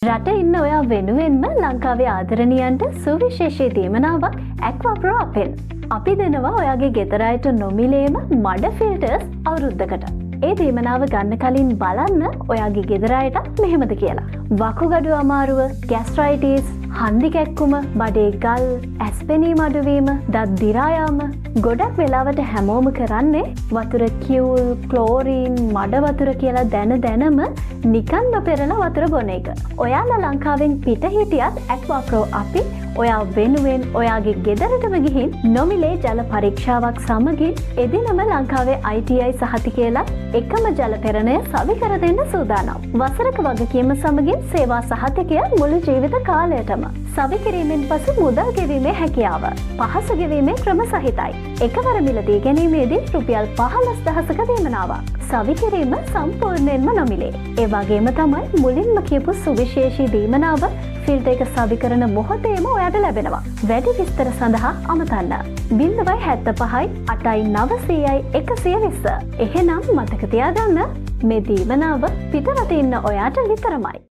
රට ඉන්න ඔයා වෙනුවෙන්ම ලංකාවේ ආදරණීයන්ට සුවිශේෂී දීමනාවක් ඇක්වාප්‍රෝ අපෙන්. අපි දෙනවා ඔයාගේ ගෙදර අයට නොමිලේම මඩ ෆිල්ටර්ස් අවුරුද්දකට. ඒ දීමනාව ගන්න කලින් බලන්න ඔයාගේ ගෙදර අයටත් මෙහෙමද කියලා. වකුගඩු අමාරුව, ගැස්ට්‍රයිටිස්, හන්දි කැක්කුම, බඩේ ගල්, ඇස් පෙනීම අඩුවීම, දත් දිරා යාම. ගොඩක් වෙලාවට හැමෝම කරන්නේ වතුර කිවුල්, ක්ලෝරීන්, මඩ වතුර කියලා දැන දැනම නිකන්ම පෙරලා වතුර බොන එක. ඔයාලා ලංකාවෙන් පිට හිටියත් ඇක්වාප්‍රෝ අපි ඔයා වෙනුවෙන් ඔයාගේ ගෙදරටම ගිහින් නොමිලේ ජල පරීක්ෂාවක් සමගින් එදිනම ලංකාවේ ITI සහතිකය ලත් එකම ජල පෙරණය සවි කර දෙන්න සූදානම්. වසරක වගකීම සමගින් සේවා සහතිකය මුළු ජීවිත කාලයටම. සවි කිරීමෙන් පසු මුදල් ගෙවීමේ හැකියාව. පහසු ගෙවීමේ ක්‍රම සහිතයි. එකවර මිලදී ගැනීමේදී රුපියල් 15,000ක දීමනාවක්. සවි කිරීම සම්පූර්ණයෙන්ම නොමිලේ. ඒ වගේම තමයි මුලින්ම කියපු සුවිශේෂී දීමනාව ෆිල්ටර් එක සවි කරන මොහොතේම ඔයාට ලැබෙනවා. වැඩි විස්තර සඳහා අමතන්න. 075යි 8යි 900යි 120. එහෙනම් මතක තියාගන්න, මේ දීමනාව පිටරට ඉන්න ඔයාට විතරමයි.